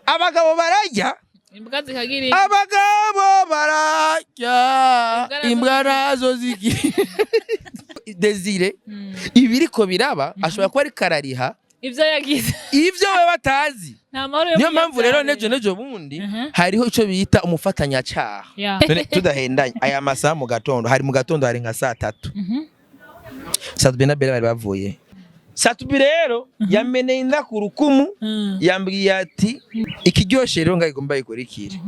Abagabo bararya. Imbwa zikagira inka. Abagabo bararya. Imbwa Imbwa nazo zigira. Desire, ibiriko biraba ashobora kuba ariko arariha ivyo yagize. Ivyo we batazi. Nta mahoro yo Niyo mpamvu rero kuyavyarira. nejo bundi hariho ico bita umufatanyacaha. None tudahendanye, aya masaha mu gatondo hari, mu gatondo hari nka saa 3, Satubi na Bella bari bavuye. Satubi rero yameneye inda ku rukumu. Yambwiye ati ikiryoshe rero ngayigomba ikurikire.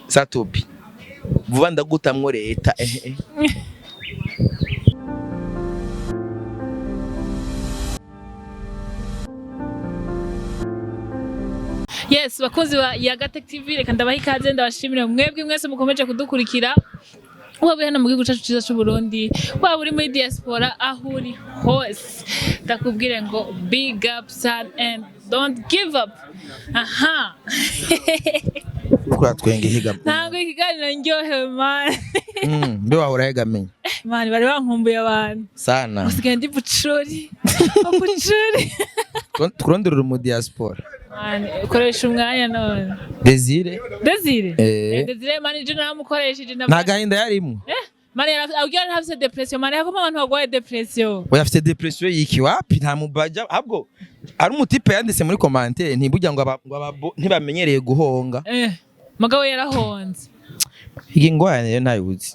Satubi, vuba ndagutamwo leta, ehe. Yes, bakunzi ba Yagatech TV, reka ndabaha ikaze, ndabashimira mwebwe mwese mukomeje kudukurikira, waba uri hano mu gihugu cyacu cyiza cy'u Burundi, waba uri muri diaspora, aho uri hose ndakubwire ngo big up son and don't give up. Aha. Uriko twenge higa. Ntabwo ikiganiro ndyohewe, man. Mbe wahora hegamenya. Man, bari bankumbuye abantu. Sana. Usigaye ndi bucuri bucuri. Turonderera mu diaspora. Man, ukoresha umwanya none. Desire. Desire. Eh. Desire, man, je namukoresheje. Nta gahinda yarimwo. Man, abwira ntafise depression, man, yakoma abantu bagwaye depression. Oya, afite depression yiki? Wapi, nta mubaja. Ahubwo ari umutipe yanditse muri commentaire, ntiburya ngo aba, ngo ababo ntibamenyereye guhonga. Eh, mugabo yarahonze. Iyi ngorane rero ntayuzi.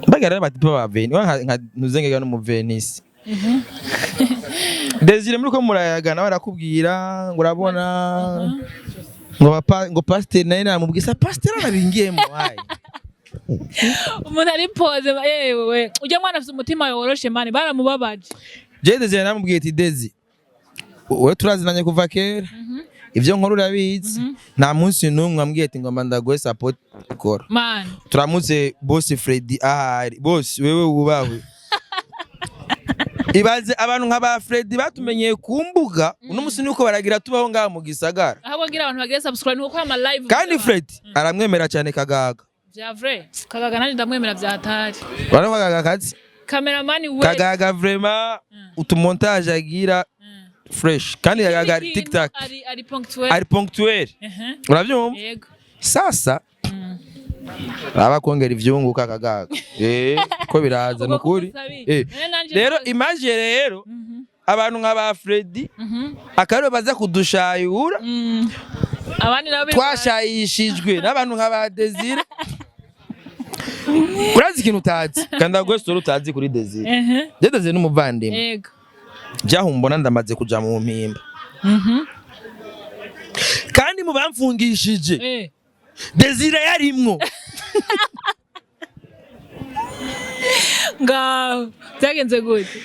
Mbaga rero batipe ba Veni nka ntuzengega no mu Venice. Desire, muri ko murayagana barakubwira ngo urabona ngo papa, ngo pasteur naye namubwisa, pasteur arabingiyemo wayi. Umuntu ari pose yewe, ujya mwana afise umutima woroshe, man, baramubabaje. Je Desire namubwiye ati: "Desi, wowe turazinanye kuva kera, ivyo nkora urabizi, nta munsi n'umwe ambwiye ati ngomba ndaguhe support kora." Man. Turamutse boss Freddy ahari, boss wewe wubahwe. Ibaze abantu nka ba Freddy batumenyeye ku mbuga, uno munsi nuko baragira tubaho ngaha mu gisagara. Ahubwo ngira abantu bagire subscribe nuko ama live. Kandi Freddy aramwemera cyane Kagaga. Vya vrai, Kagaga nanje ndamwemera vya hatari. Urabona Kagaga kazi. Cameraman we. Kagaga vraiment utumontage agira fresh, kandi Kagaga Ikindi tic tac. Ari ponctuel. Ari ponctuel. Urabyumva? Yego. Sasa raba kongera ivyunguka Kagaga, ko biraza. Ubwo Nukuri. kumusabira. None nanje Rero nakoze. Image rero abantu nka ba Freddy akaribo baza kudushayura. Abandi nabo Twashayishijwe n'abantu nka ba Desire. Urazi ikintu utazi kandi ndaguhe story utazi kuri Desire. Je Desire n'umuvandimwe. Jaho mbona ndamaze kuja mu mpimba, kandi mu bamfungishije Desire yarimwo. Ngaho byagenze gute?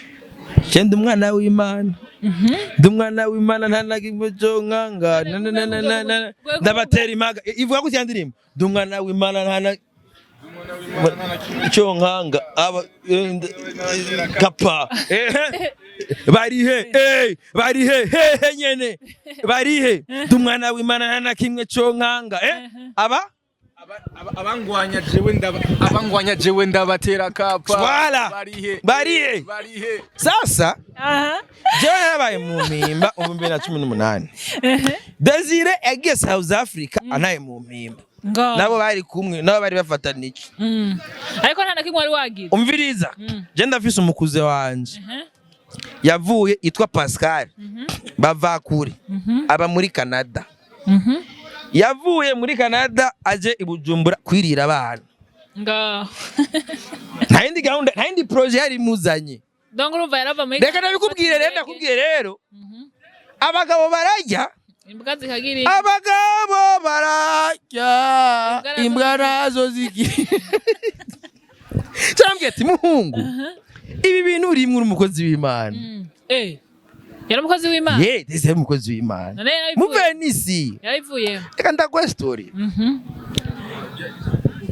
Je ndi umwana w'Imana, ndi umwana w'Imana, nta na kimwe cyo nkanga na na na na na na. Ndabatera impaga. Ivuga gutya ndirimbo: ndi umwana w'Imana, nta na cyo nkanga, aba kapa barihe, barihe hehe nyene barihe? Ndi umwana w'Imana, nta na kimwe cyo nkanga, aba Abangwanya jewe ndabatera kapa. Voilà. Barihe? Barihe? Barihe? Sasa Aha. jewe narabaye mu mpimba mu 2018. Desire yagiye South Africa anaye mu mpimba. Ngaho. Nabo bari kumwe, nabo bari bafatanije. Ariko nta na kimwe wari wagize. Umviriza, je ndafise umukuze wanje yavuye, yitwa Pascal Bavakure, aba muri Canada. Yavuye muri Canada aje i Bujumbura kwirira abana. Ngaho. Nta yindi gahunda, nta yindi projet yari imuzanye. Donc urumva yarava muri Reka ndabikubwire rero, ndakubwiye rero, abagabo bararya. Imbwa zikagira inka. Abagabo bararya. Imbwa Imbwa nazo zigira. Cyambwiye ati: "Muhungu, ibi bintu urimwe, uri umukozi w'Imana." Eh, yari umukozi w'Imana. Ye, ndetse yari umukozi w'Imana. None yarabivuye. Muvenisi. Yarabivuyemo. Reka ndaguhe story.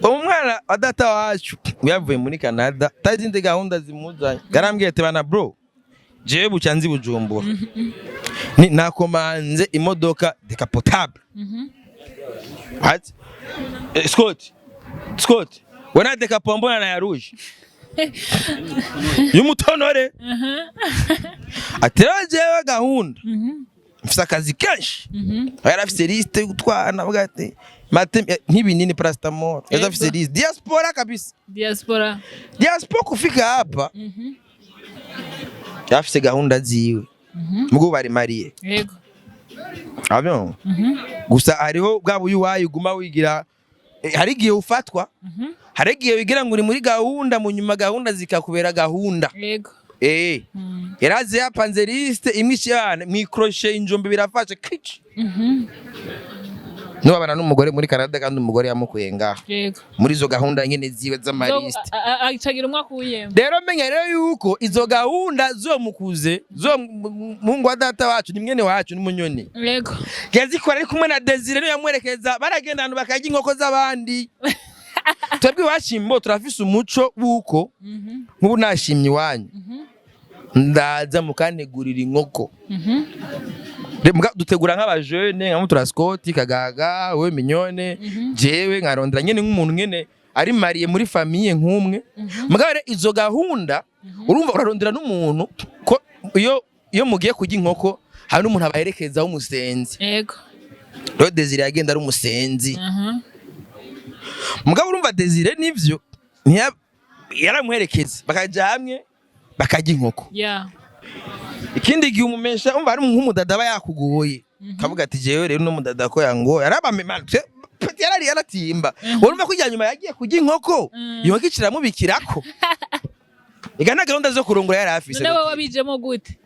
Umwana wa data wacu yavuye muri Canada tazindi gahunda zimuzanye, yarambwiye ati: "Bana bro, jewe buca nzi Bujumbura, ni nakomanze imodoka décapotable." What? Scott, Scott, wana décapo mbona na ya rouge y'umutonore. Ati rero jewe gahunda Mfise akazi kenshi. Yari afise liste yo gutwara, avuga ati mate nk'ibinini, paracetamol. Yari afise liste diaspora kabisa. Diaspora. Diaspora kufika hapa, yari afise gahunda ziwe, mugo bari marié. Abyo gusa hariho bwa buyuwayi uguma wigira, hari igihe ufatwa, hari igihe wigira ngo uri muri gahunda, mu nyuma gahunda zikakubera gahunda. Yaraze yapanze liste imwe cyane mwikroshe injombe birafashe kici. Nubabana n'umugore muri Canada kandi umugore yamukuye ngaha muri izo gahunda nyene ziwe z'amaliste. Acagira umwe akuyemo. Rero menya rero yuko izo gahunda zo mukuze zo mungu wa data wacu ni mwene wacu n'umunyoni yazikora ari kumwe na Desire, niyo yamwerekeza, baragenda ahantu bakarya inkoko z'abandi. Twebwe iwacu turafise umuco w'uko nk'ubu nashimye iwanyu, ndaza mukantegurira inkoko. Dutegura nk'abajene nka mutura Scott Kagaga, we Mignone, jewe nkarondera nyene nk'umuntu nyene ari marié muri famille nk'umwe. Mugabo rero izo gahunda, urumva urarondera n'umuntu ko iyo mugiye kurya inkoko hari n'umuntu abaherekeza w'umusenzi. Rero Desire yagenda ari umusenzi. Mugabo urumva Desire nivyo yaramuherekeza bakaja hamwe bakarya inkoko. Ikindi gihe umumesha umva ari nk'umudada aba yakugoye, kavuga ati jewe rero uno mudada ko yangoye, arabame man yarari yaratimba. Urumva ko ijya nyuma yagiye kurya inkoko, iyo nkoko ikiramubikirako ega na gahunda zo kurongora yari afise. None wowe wabijemo gute?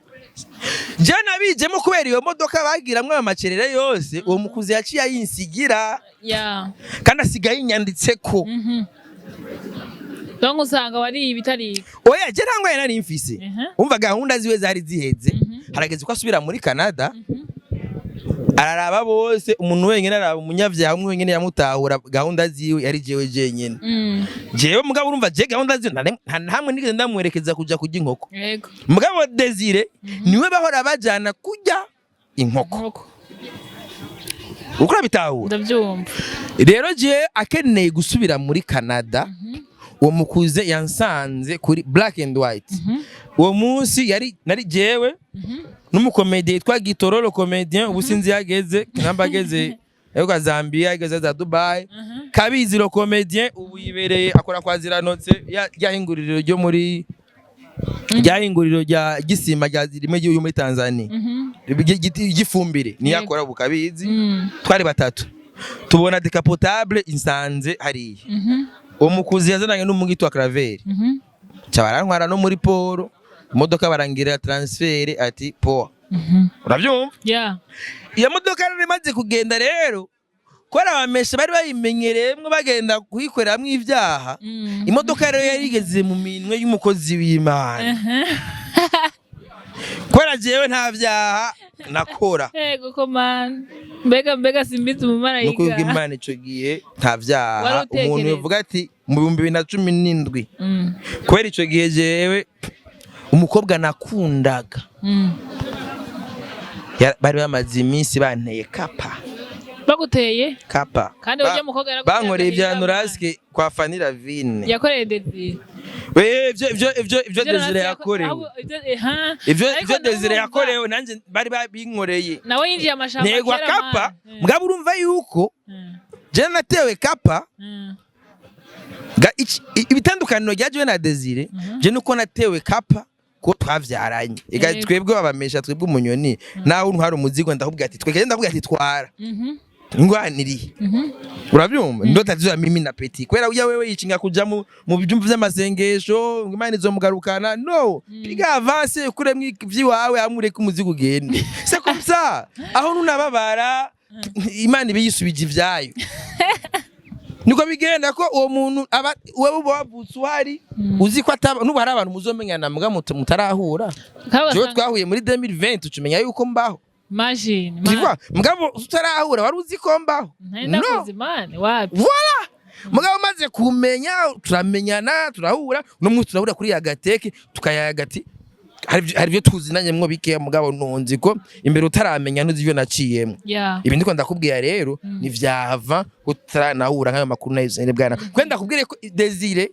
Je nabijemo kubera iyo modoka bagiramwo ayo macerere yose, uwo mukuzi yaciye ayinsigira kandi asigaye yinyanditseko. Donc usanga wariye ibitarika. Oya, je nta ngwaye nari mfise. Umva, gahunda ziwe zari ziheze, harageze ko asubira muri Canada, araraba bose, umuntu wenyine araba umunyavyaha umwe wenyine yamutahura gahunda ziwe yari jewe jenyine. Jewe mugabo urumva je gahunda ziwe nta hamwe nigeze ndamwerekeza kuja kurya inkoko. Mugabo Desire niwe bahora bajana kurya inkoko. Inkoko. Uko urabitahura? Ndabyumva. Rero je akeneye gusubira muri Canada, uwo mukuze yansanze kuri Black and White. Uwo munsi yari nari jewe n'umukomediye yitwa Gitororo comédien, ubu sinzi yageze namba ageze ariko Zambia, ageze za Dubai. Kabizi le comédien, ubu yibereye akora kwa Ziranotse, rya hinguriro ryo muri rya hinguriro rya gisima rya rimwe ryo muri Tanzania ry'ifumbire, niyo akora ubu Kabizi. Twari batatu, tubona décapotable insanze hariya. Uwo mukuzi yazananye n'umugiti wa Claver, ca barantwara no muri poro, imodoka barangira transfert ati poa. Urabyumva? Yeah. Iyo modoka rero imaze kugenda rero, kubera abameshe bari bayimenyereyemwo bagenda kuyikoreramwo ibyaha, imodoka rero yari igeze mu minwe y'umukozi w'Imana, kubera jewe nta vyaha nakora. Yego ko man. Mbega mbega simbizi umumarayika. Nuko Imana ico gihe nta vyaha Wari utekereza. umuntu yovuga ati mu 2017, kubera ico gihe jewe umukobwa nakundaga bari bamaze iminsi banteye kapa. Baguteye? Kapa. Kandi urya mukobwa yaraguteye Bankoreye ibya agahinda. Nuraske kwa Fanny Lavine. Yakoreye Desire. We ivyo Desire yakorewe, ivyo Ariko ivyo Desire ndumva yakorewe nanje bari babinkoreye. Nawe yinjiye amashamba Negwa kera, kapa. man. Mugabo urumva yuko je natewe kapa. Ibitandukaniro rya jewe na Desire, je nuko natewe kapa ko twavyaranye. Ega twebwe babamesha, twebwe umunyoni nawe untwara umuzigo, ndakubwira ati twekeye, ndakubwira ati twara ngwaniriye. Urabyumva, ndo tatizo ya mimi na Petit, kubera ujya wewe yicinga kuja mu byumba vy'amasengesho ngo Imana izomugarukana. No piga avance, ukuremwo ivy'iwawe, amureke umuzigo ugende, c'est comme ça. Aho nunababara Imana iba yisubije ivyayo, niko bigenda ko uwo muntu aba wewe uba wavutse uhari, uzi ko ataba nubu hari abantu muzomenyana muga mutarahura. Kandi Jewe ugasanga twahuye muri 2020, ucumenya yuko mbaho. Imagine, Tu man. vois, mugabo utarahura wari uzi ko mbaho? Ntari No. ndakuzi man, wapi? Voilà, mugabo umaze kumenya, turamenyana, turahura, uno munsi turahura kuri yagateke tukayaga ati hari ibyo tuzinanyemwo bikeya, mugabo ntunzi ko imbere utaramenya ntuzi ibyo naciyemwo. Ibi ndiko ndakubwira rero ni vyava utaranahura nk'ayo makuru nayo bwana, kuko ndakubwire ko Desire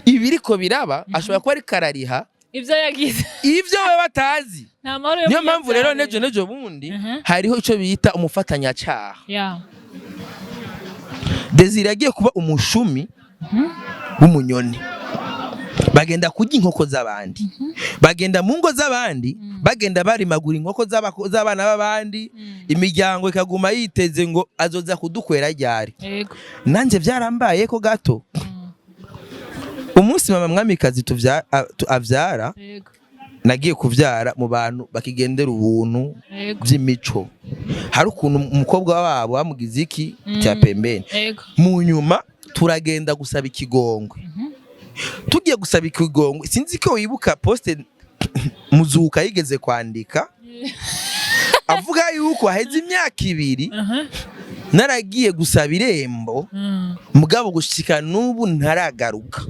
ibiriko biraba ashobora kuba ari karariha. Ivyo yagize. Ivyo we batazi. Nta mahoro yo Niyo mpamvu rero munyabyaha. nejo bundi hariho ico bita umufatanyacaha. Desire yagiye kuba umushumi w'umunyoni, bagenda kurya inkoko z'abandi, bagenda mu ngo z'abandi, bagenda barimagura inkoko z'abana b'abandi. Imiryango ikaguma yiteze ngo azoza kudukwera ryari. Nanjye byarambaye ko gato umunsi mama mwamikazi avyara. Nagiye kuvyara mu bantu bakigendera ubuntu by'imico. Hari ukuntu umukobwa wabo bamugize iki cya pembeni. Mu nyuma turagenda gusaba ikigongwe. Tugiye gusaba ikigongwe, sinzi ko wibuka poste Muzuka yigeze kwandika avuga yuko haheze imyaka 2 naragiye gusaba irembo, mugabo gushika n'ubu ntaragaruka.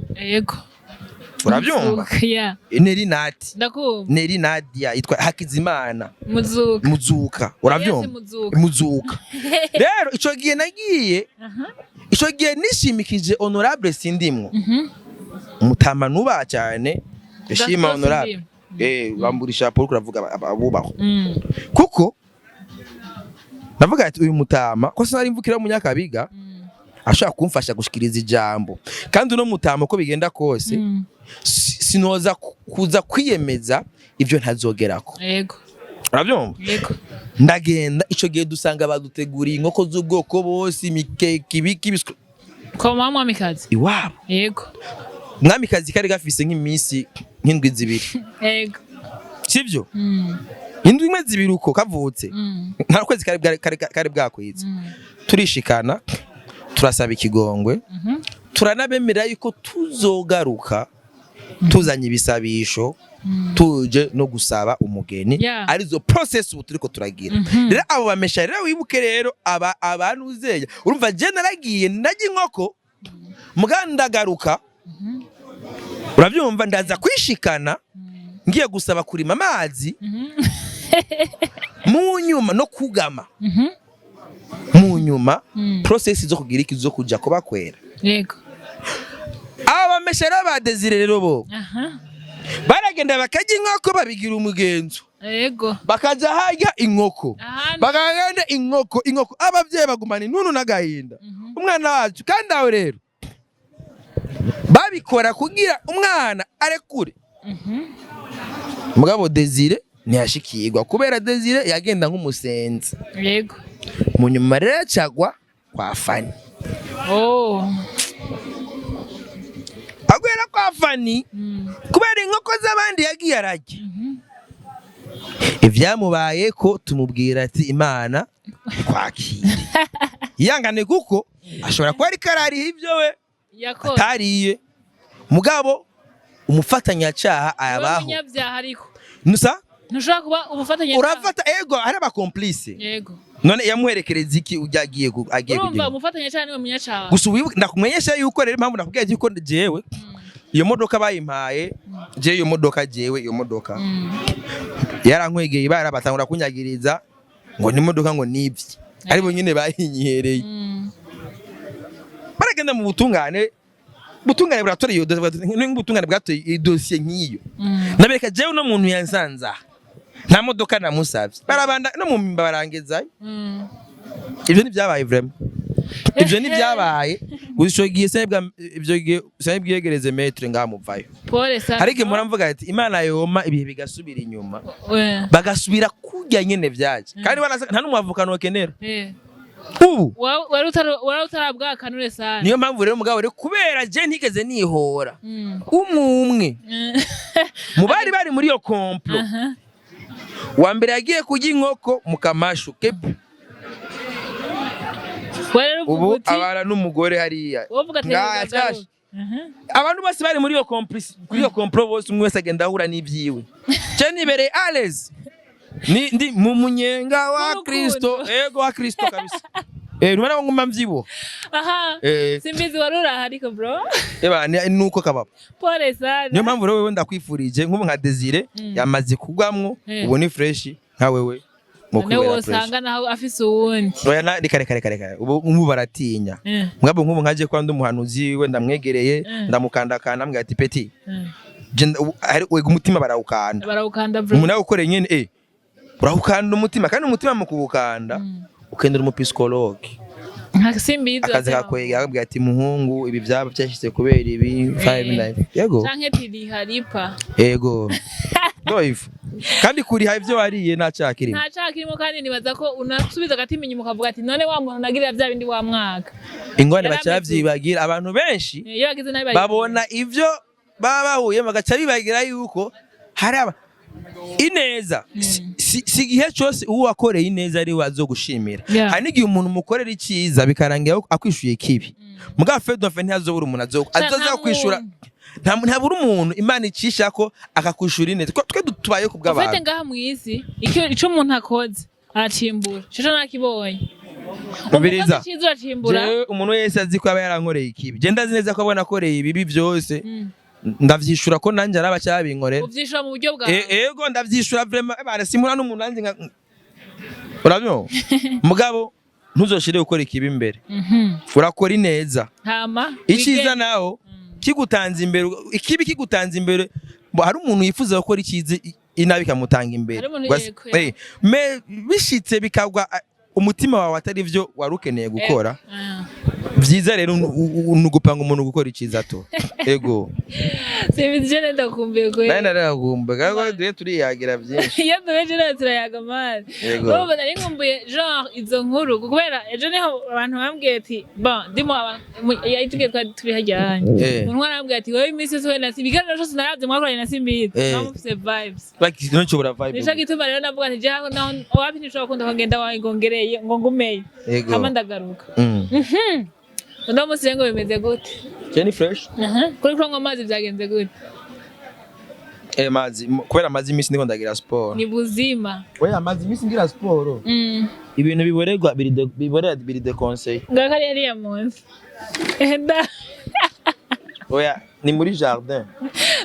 Urabyumva? Muzuka, yeah. Neri Nati. Ndakumva. Neri Nadia yitwa Hakizimana. Muzuka. Muzuka, urabyumva? Yes, Muzuka. Muzuka rero ico gihe nagiye, ico gihe nishimikije honorable Sindimwo, mutama nubaha cyane, yashima Gaston. honorable. Sindimwo. Bamburisha Paul, kuravuga abubaho, kuko ndavuga ati uyu mutama ko sinari mvukira mu Nyakabiga, ashobora kumfasha gushikiriza ijambo, kandi uno mutama uko bigenda kose sinoza kuza kwiyemeza ibyo ntazogerako. Urabyumva? Yego. Ndagenda ico gihe dusanga baduteguriye inkoko z'ubwoko bose, imikeke, ibiki, ibiswi. Kwa mama mwamikazi. Iwabo. Mwamikazi kari gafise nk'iminsi nk'indwi 2. Sivyo? Indwi imwe, 2 uko kavutse. Nta kwezi kari bwakwitse. Turishikana, turasaba ikigongwe, turanabemera yuko tuzogaruka tuzanye ibisabisho, tuje no gusaba umugeni. Arizo process ubu turiko turagira. Rero abo bamesha rero, wibuke rero aba abantu uzeya, urumva je naragiye ndajya inkoko muga ndagaruka, urabyumva, ndaza kwishikana ngiye gusaba kurima amazi mu nyuma no kugama mu nyuma, process zo kugira iki, zo kuja kubakwera. Aba bamesha rero ba Desire rero bo baragenda bakarya inkoko, babigira umugenzo. Bakaja harya inkoko, bakagenda inkoko, inkoko, abavyeyi bagumana intuntu n'agahinda, umwana wacu. Kandi aho rero babikora kugira umwana arekure. Mugabo Desire ntiyashikirwa kubera Desire yagenda nk'umusenzi. Mu nyuma rero acagwa kwa Fani. Agwera kwa Fani kubera inkoko z'abandi yagiye ararya. Ivyamubaye ko tumubwira ati Imana ikwakire, yangane, kuko ashobora kuba ariko arariha ibyo we Yakoze. atariye. Mugabo umufatanyacaha Wowe ayabaho. Munyabyaha ariko. Nusa. Ntushobora kuba umufatanya. Urafata ego, hari aba complice. None yamuherekereza iki ujya agiye agiye Urumva, kugira umufatanyacyaha niwe munyacyaha. Gusa wibuke, ndakumenyesha yuko rero impamvu nakubwiye yuko jewe iyo modoka bayimpaye, jewe iyo modoka, jewe iyo modoka yarankwegeye ibara, batangura kunyagiriza ngo ni imodoka ngo nibye, aribo nyine bayinyihereye. Baragenda mu butungane, butungane buratora iyo dosiye, n'ubutungane bwatoye iyi dosiye nk'iyo. Ndabereka jewe uno muntu yansanze aha, nta modoka namusavye, barabanda no mu mpimba barangezayo. Ivyo ntibyabaye vraiment, ivyo ntibyabaye. Gusa ico gihe sinabwa, ivyo gihe sinabwiyegereze maître ngamuvayo. Pole sana. Hari igihe mpora mvuga ati Imana yoma ibihe bigasubira inyuma, bagasubira kurya nyene vyaje, kandi nta n'umwavukano bakenera ubu. Wari utarabwakanure sana. Niyo mpamvu rero mugabo rero kubera je ntigeze nihora umwe umwe mu bari bari muri iyo complot, wa mbere yagiye kurya inkoko mu kamashu kepu. Wari rero uvuga Ubu uti abana n'umugore hariya. Wowe uvuga ati Ngaya. reka Cyashe. garuke. Abantu bose bari muri iyo complice, kuri iyo complot bose, umwe wese agenda ahura n'ibyiwe. Je nibereye à l'aise, ni ndi mu munyenga wa W'urukundo. Kristo, ego wa Kristo kabisa. Ntubona ko nguma mvyibuha? Simbizi, wari uraha ariko bro. Eba nuko kababa. Pole sana. Niyo mpamvu rero wewe ndakwifurije nk'ubu nka Desire yamaze kugwamwo, ubu ni fresh, nka wewe mu None kwibera fresh. wosanga naho afise uwundi. Oya na reka reka reka reka, ubu baratinya. Mugabo nk'ubu nkaje kwa ndi umuhanuzi we, ndamwegereye, ndamukandakanda, ambwira ati petit. Wega umutima barawukanda. Barawukanda bro. Umuntu awukoreye nyene, urawukanda umutima, kandi umutima mu kuwukanda ukendera umupsychologue. Nka Simbizi. Akaza kakwegera, akabwira ati: "Muhungu, ibi byaba byashyize kubera ibi five nine." Yego. Canke tiriharipa. Yego, ndoivo. Kandi kuriha ivyo wariye nta cyaha kirimo. Nta caha kirimo, kandi nibaza ko unasubiza agatima inyuma ukavuga ati: "None wa muntu nagirira bya bindi wa mwaka?" Ingorane Yarameze. baca bavyibagira abantu benshi. Iyo bagize nabi Babona ivyo baba bahuyemo bagaca bibagira yuko hari aba ineza. Si igihe cyose uwo wakoreye ineza ari we azogushimira. Hari n'igihe umuntu umukorera icyiza bikarangira akwishuye ikibi. Mugabo fedofe ntihazobura umuntu Ca azoza nta kwishura. muntu. Ntabura umuntu Imana icisha ko akakwishura ineza. Twe tubaye ku Ufite bw'abantu. ngaha mu isi icyo umuntu akoze aracimbura, ico nakibonye. Umviriza. Umukozi iciza uracimbura. Jewe umuntu wese azi ko aba yarankoreye ikibi, je ndazi neza ko abona akoreye ibibi byose, ndavyishura ko nanjye araba cyabinkorera. Uvyishura mu buryo bwawe. Ego, ndavyishura vraiment. Bana simura n'umuntu nanjye nka urabyumva. Mugabo ntuzoshire gukora ikibi imbere. Urakora ineza. Hama Icyiza naho kigutanze imbere, ikibi kigutanze imbere. Hari umuntu yifuza gukora icyiza, inabi ikamutanga imbere. Hari umuntu yego, Me bishitse bikagwa, umutima wawe atari byo wari ukeneye gukora. Byiza rero ni ugupanga umuntu gukora icyiza to. Ego. Simbizi, je ndakumbuye Nawe kweli. narakumbuye kuko duhe turiyagira byinshi. Iyo duheje rero turayaga mani. Yego. Urumva nari nkumbuye genre izo nkuru, kubera ejo niho abantu bambwiye ati bon ndimo yayitubwiye twari turi hajyanye. Umuntu arambwiye ati: "Wowe iminsi yose we na Simbizi, ibiganiro byose naravye mwakoranye na Simbizi, muba mufise vibes." Like, ntushobora vibe. Nico gituma rero navuga nti jaho naho wapi ntishobora kunda ko ngenda wangongereye ngo ngumeyo. Yego. Hama ndagaruka. Uno munsi rero ngo bimeze gute? Jenny fresh. Aha. Kuri kunywa amazi byagenze gute? Mazi kubera amazi iminsi ndiko ndagira siporo. Ni buzima. Oya, amazi iminsi ngira siporo. Ibintu biborerwa biri de biborera biri déconseillé. Ngaka ari hariya munsi. Enda. Oya, ni muri jardin.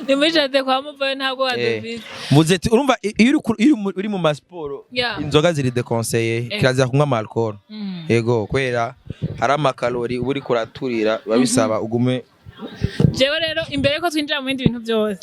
Ni muri jardin kwa muvayo, ntabwo wadufise. Muze ati urumva iyo uri iyo uri mu masiporo, inzoga ziri déconseillé. Kirazira kunywa ama alcool. Yego, kubera hari amakalori uba uriko uraturira, biba bisaba ugume. Jewe rero imbere ko twinjira mu bindi bintu byose,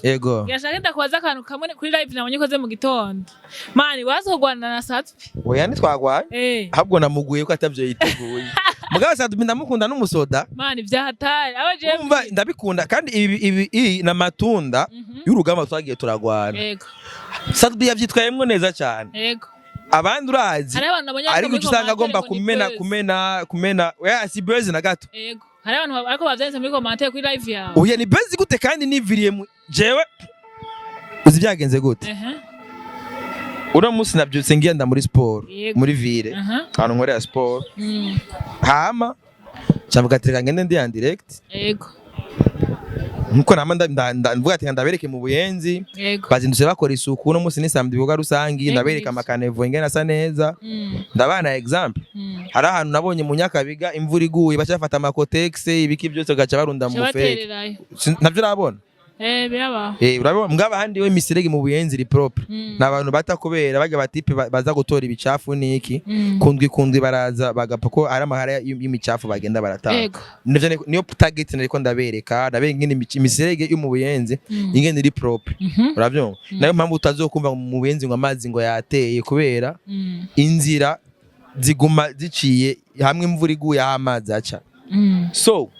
yashaka ndakubaza akantu kamwe kuri live nabonye ukoze mu gitondo. Mani wazogwana na Satpi? Oya, ntitwagwaye. Ahubwo namuguye ko atavyo yiteguye. Mugabo Satpi ndamukunda n'umusoda. Mani vyahatari. Abo jewe Umva, ndabikunda kandi ibi na matunda y'urugamba twagiye turagwana. Satpi yavyitwayemwo neza cyane. Abandi urazi Hari abantu nabonye ariko muri uca usanga agomba commentaire ngo ni kumena buzz. kumena kumena. Oya, si buzz na gato. Yego. Hari abantu ariko bavyanditse muri commentaire kuri live yawe. Oya, ni buzz gute kandi niviriye mu jewe? Uzi byagenze gute? Uno munsi nabyutse ngenda muri siporo muri ville, ahantu nkorera siporo. Hama cavuga ati: "Reka ngende ndi en direct." Nkuko nama mvuga ati: "Ndabereke mu Buyenzi." Bazindutse bakora isuku. Uno munsi ni samedi, ibikorwa rusangi. Ndabereka amacaniveaux ingene asa neza. Ndabana example. Hari ahantu nabonye mu Nyakabiga imvura iguye baca bafata amakotex, ibiki byose, bagaca barunda mu mufeke. Cabatererayo. Navyo urabona. Birabaho. Urabona mugabo ahandi we miserege mu Buyenzi iri propre. Ni abantu bata kubera barya batipe baza gutora ibicafu niki. Kundwi kundwi baraza bagapfa ko ari amahara y'imicafu bagenda baratanga. Nivyo niyo target nariko ndabereka ingene imiserege yo mu Buyenzi ingene iri propre. Uravyumva, nayo mpamvu utazokumva ngo mu Buyenzi ngo amazi ngo yateye, kubera inzira ziguma ziciye hamwe, imvura iguye aho amazi aca. So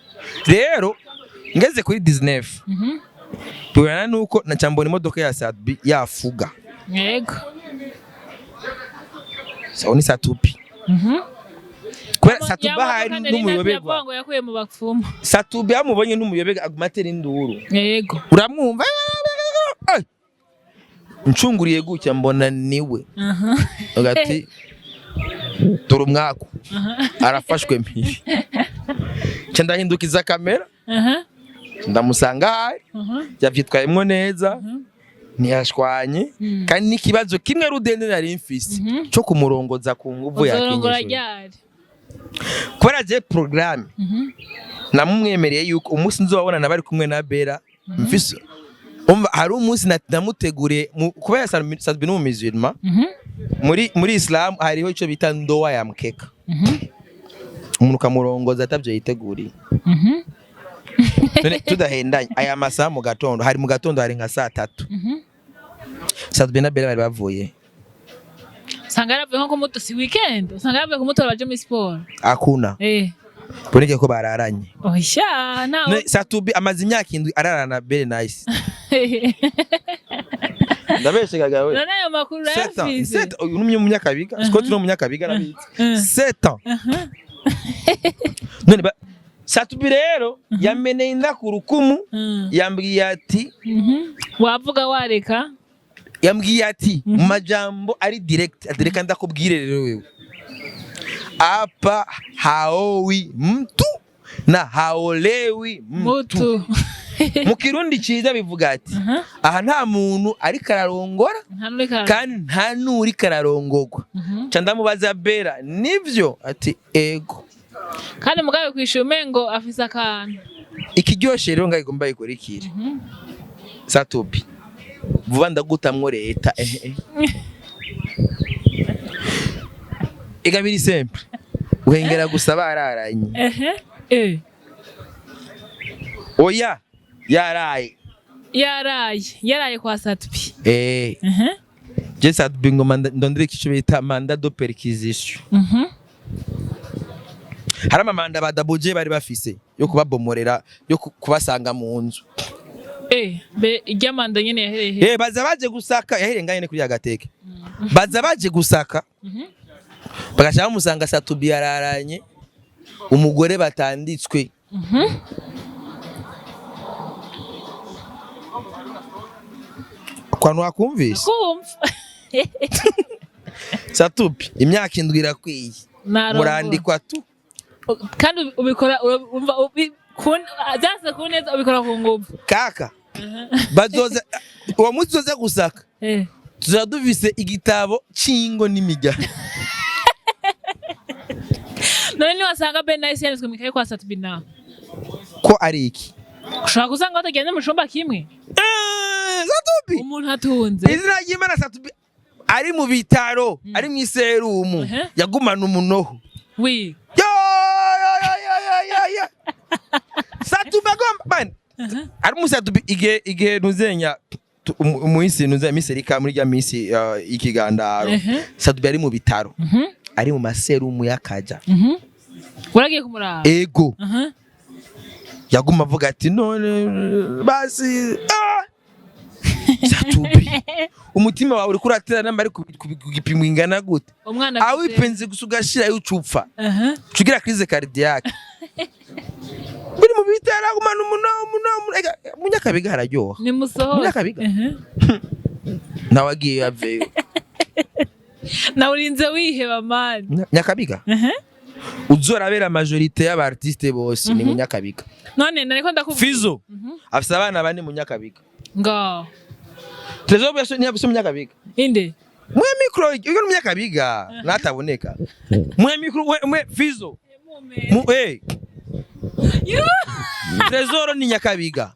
rero ngeze kuri 19, bibana nuko naca mbona imodoka ya Sadbi yafuga. So ni Satupi. Kubera Satuba hari n'umuyoberwa. Ngo yakuye mu bapfumu. Satubi amubonye n'umuyoberwa aguma atera induru. Uramwumva. Ay! Ncunguriye gutya mbona niwe. Ugati dore umwaku arafashwe mpiri, nca ndahindukiza kamera. Ndamusanga ahari. Yavyitwayemwo neza, ntiyashwanye. Kandi n'ikibazo kimwe rudende nari mfise co kumurongoza ku nguvu Uzorongora yakinyishuye. ryari? Kubera je programme namumwemereye yuko umunsi nzobabona bari kumwe na Bera mfise, umva, hari umunsi namuteguriye kubera Sadbi ni umumusulman. Muri Islam hariho ico bita ndoa ya mkeka. Umuntu ukamurongoza atavyo yiteguriye. None tudahendanye, aya masaha mu gatondo, hari mu gatondo, hari nka saa 3, Sat-B na Bella bari bavuye. Usanga yaravuye nko kumuto, si weekend, usanga yaravuye kumutora baje muri siporo. Akuna. Boneke ko bararanye. Oya, ntawe. None Sat-B amaze imyaka 7 ararana na Belle Nice, ndabeshe gagawe? None ayo makuru 7 ans. urayafise? 7, uyu ni umunyakabiga, Scott ni umunyakabiga, arabizi. 7 ans. None Sat-B rero yameneye inda ku rukumu. Yambwiye ati Wavuga wareka. Yambwiye ati mu majambo ari direct ati: "Reka ndakubwire rero wewe, hapa haowi mtu na haolewi mtu." Mutu. Mu Kirundi ciza bivuga ati: "Aha nta muntu ariko ararongora Nta n'uriko kandi nta n'uriko ararongogwa." Ca ndamubaza: "Bera nivyo?" Ati: "Ego." Kandi mugabe kwishura umengo afise akantu. Ikiryoshe rero ngaho igomba ikurikire: Sat-B, vuba ndagutamwo leta, ehe ega biri simple, uhengera gusa bararanye. Ehe eh Oya, yaraye. Yaraye kwa Sat-B. Eh. Je Sat-B ngoma ndondere ico bita mandat de perquisition. Hari amamanda badabuje bari bafise yo kubabomorera, yo kubasanga mu nzu. Be irya manda nyene yahereye he? Baza baje gusaka, yahereye ngaho nyene kuri agateke. Baza baje gusaka, bagaca bamusanga Sat-B yararanye umugore batanditswe. Kwantu wakumvise? Kumva. Sat-B, imyaka 7 irakwiye. Narongora. Murandikwa tu. Kandi ubikora umva byanse ku neza, ubikora ku nguvu. Kaka, bazoza uwo munsi uzoza gusaka, tuzaba dufise igitabo c'ingo n'imiryango. None niwasanga Ben Nice yanditswe mw'ikaye kwa Sat-B nawe? Ko ari iki? Ushobora gusanga batagenda mu cumba kimwe. Sat-B Umuntu atunze. Izina ry'Imana, Sat-B ari mu bitaro, ari mu iserumu, yagumana umunoho. Wi. Yo, yo, yo, yo, yo, yo, yo. Sat-B agomba man ari mu Sat-B igihe ntuzenya umuhisi ntuzenya miserika muri rya misi ikigandaro. Sat-B ari mu bitaro, ari mu maserumu y'akaja. Uragiye kumuraba? Ego. Yaguma avuga ati: "None basi, ah! Sat-B, umutima wawe uriko uratera namba ari ku gipimo ingana gute?" Umwana afise- Awipenze gusa ugashirayo ucupfa, cugira crise cardiaque. Buri mu bitaro agumana umuno umuno. Ega, Munyakabiga hararyoha. Nimusohoke. Munyakabiga. Nawe agiye aveyo. Nawe urinze wiheba mani. Nyakabiga uzorabera majorité y'aba artiste bose ni Munyakabiga. None nariko ndakubwira. Fizo afise abana bane Munyakabiga. Ngo. Trezor bwese ni afise Munyakabiga. Inde? Mwe micro uyo ni Munyakabiga nataboneka mwe micro mwe Fizo mu Trezor ni Nyakabiga.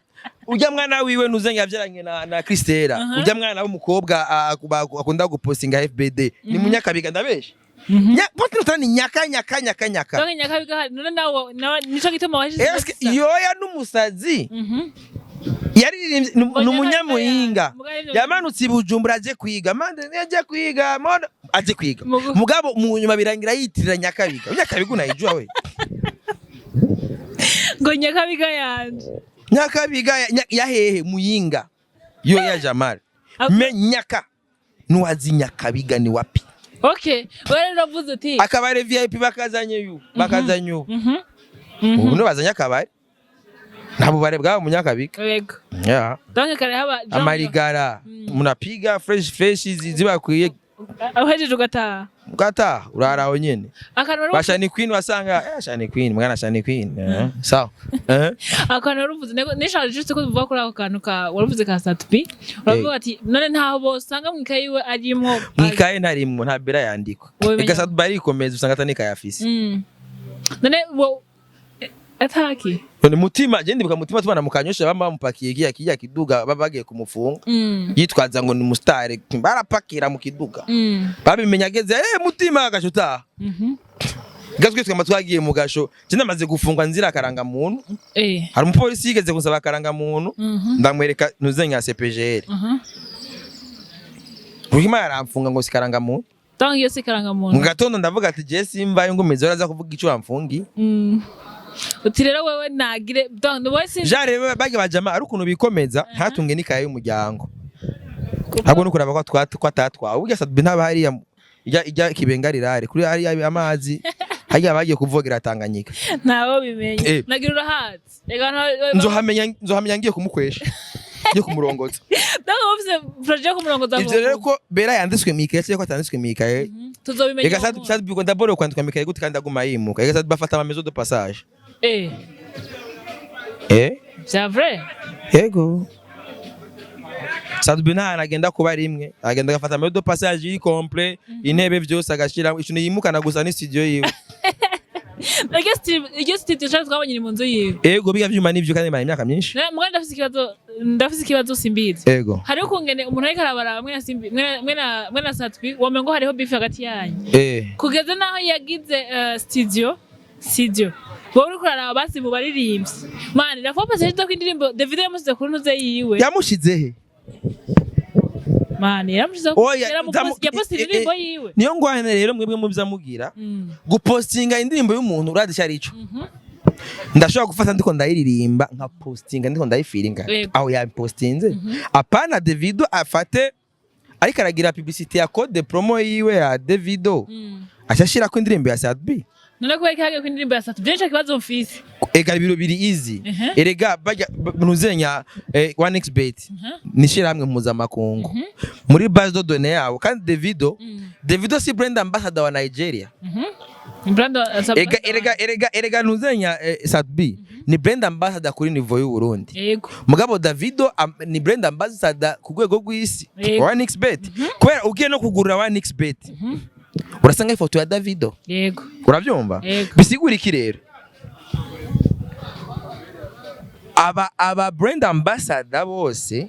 Ujya mwana wiwe nuzenya yavyaranye na Christella, ujya mwana w'umukobwa akunda gupostinga FBD ni Munyakabiga, ndabeshe? Pote ni nyaka nyaka nyaka nyaka. Donc Nyakabiga hari none nawe nico gituma washize. Eske yoya n'umusazi yaririmbye ni umunyamuhinga yamanutse i Bujumbura aje kwiga mande aje kwiga mode aje kwiga. Mugabo mu nyuma birangira yitirira Nyakabiga. Nyakabiga unayijua we? Ngo Nyakabiga yanje. Nyakabiga ya hehe? Muyinga yo ya Jamal. Me nyaka nuwazi Nyakabiga ni wapi? Okay, wewe rero uravuze uti Akabare VIP bakazanye yu bakazanye ubu. Ubu no bazanye akabare, nta bubare bwabo mu Nyakabiga. Yego. Yeah. Donc kare haba Amarigara munapiga fresh fresh zibakwiye. Uhejeje ugataha. Ugataha, urara aho nyene. Akantu wari Bashani Queen wasanga Shani Queen mwana Shani Queen sawa. Akantu wari uvuze nishaje juste ko bivuga kuri ako kantu ka wari uvuze ka Sat-B, uravuga ati none ntaho bosanga mw'ikaye iwe arimo. Mwikaye ntarimwo, nta bera yandikwa. Wobimenya. Ega Sat-B arikomeza, usanga atanikaye afise. None wo ataki. None mutima je ndibuka mutima tubana mu Kanyosha bama bamupakiye kiya kiduga baba bagiye kumufunga. Yitwaza ngo ni umusitari, barapakira mu kiduga. Babimenya ageze mutima agashutaha. Gatwe twama twagiye mu gasho. Je ndamaze gufungwa nzira akaranga muntu. Hari umupolisi yigeze gusaba akaranga muntu, ndamwereka ntuzenya CPGL. Ruhima yaramfunga ngo sikaranga muntu. Donc iyo si karangamuntu. Mu gatondo ndavuga ati je simvayo, ngumeze uraza kuvuga ico wamfungi. Uti rero wewe nagire, donc wowe si Jare bage bajama ari ukuntu bikomeza ntatunge n'ikaye y'umuryango. Ahubwo no kuraba ko ko atatwawe. Burya Sat-B ntaba hariya ijya Kibenga rirare kuri hariya amazi hariya bagiye kuvogera Tanganyika. Ntawe bimenye. Nagira urahazi. Reka Nzohamenya ngiye kumukwesha, ngiye kumurongoza. Donc wowe ufise projet yo kumurongoza? Ivyo rero ko Bera yanditswe mw'ikaye cyangwa ko atanditswe mw'ikaye. Tuzobimenya Reka uwo Sat munsi. Sat-B ko ndaboro kwandikwa mw'ikaye gute kandi aguma yimuka? Reka Sat-B afata ama maison de passage. Vya vrai? Yego. Sat-B nta hantu agenda kuba rimwe, agenda agafata maison de passage iri complet, intebe vyose agashira, ikintu yimukana gusa ni studio yiwe. Iryo studio nshaka twabonye iri mu nzu yiwe. Ego, biga vyuma nivyo kandi bimara imyaka myinshi. Mugabo ndafise ikibazo, simbizi. Ego. Hariho ukungene umuntu ariko arabara mwe na Simbi, mwe na Sat-B, womengo hariho beef hagati yanyu. Kugeza naho yagize studio wowe uriko uraraba basi mu baririmbyi, mani la fois passée ko indirimbo Davido yamusize kuri ntuze yiwe. Yamushize he? Mani yaramushize. Oya, Yapostinze indirimbo yiwe. Niyo ngwane rero mwebwe muvyo mugira gupostinga indirimbo y'umuntu urazi icyo ari cyo. Ndashobora gufata ndiko ndayiririmba nka postinga ndiko ndayifiringa. Aho yapostinze, apana Davido afate ariko aragira publicité ya code promo yiwe ya Davido, ashashirako indirimbo ya Sat-B. None kubera ko hagiye ko indirimbo ya Sat-B, nico kibazo mfise. Ega ibiro biri easy. Erega bajya ntuzenya 1xBet ni ishyirahamwe mpuzamakungu muri base de données yabo, kandi Davido si brand ambassador wa Nigeria? Brand Erega ntuzenya Sat-B ni brand ambassador kuri niveau y'u Burundi. Mugabo Davido ni brand ambassador ku rwego rw'isi wa 1xBet, kubera ugiye no kugurura 1xBet urasanga ifoto ya Davido. Urabyumva? Yego. Bisigura iki rero? Aba brand ambassador bose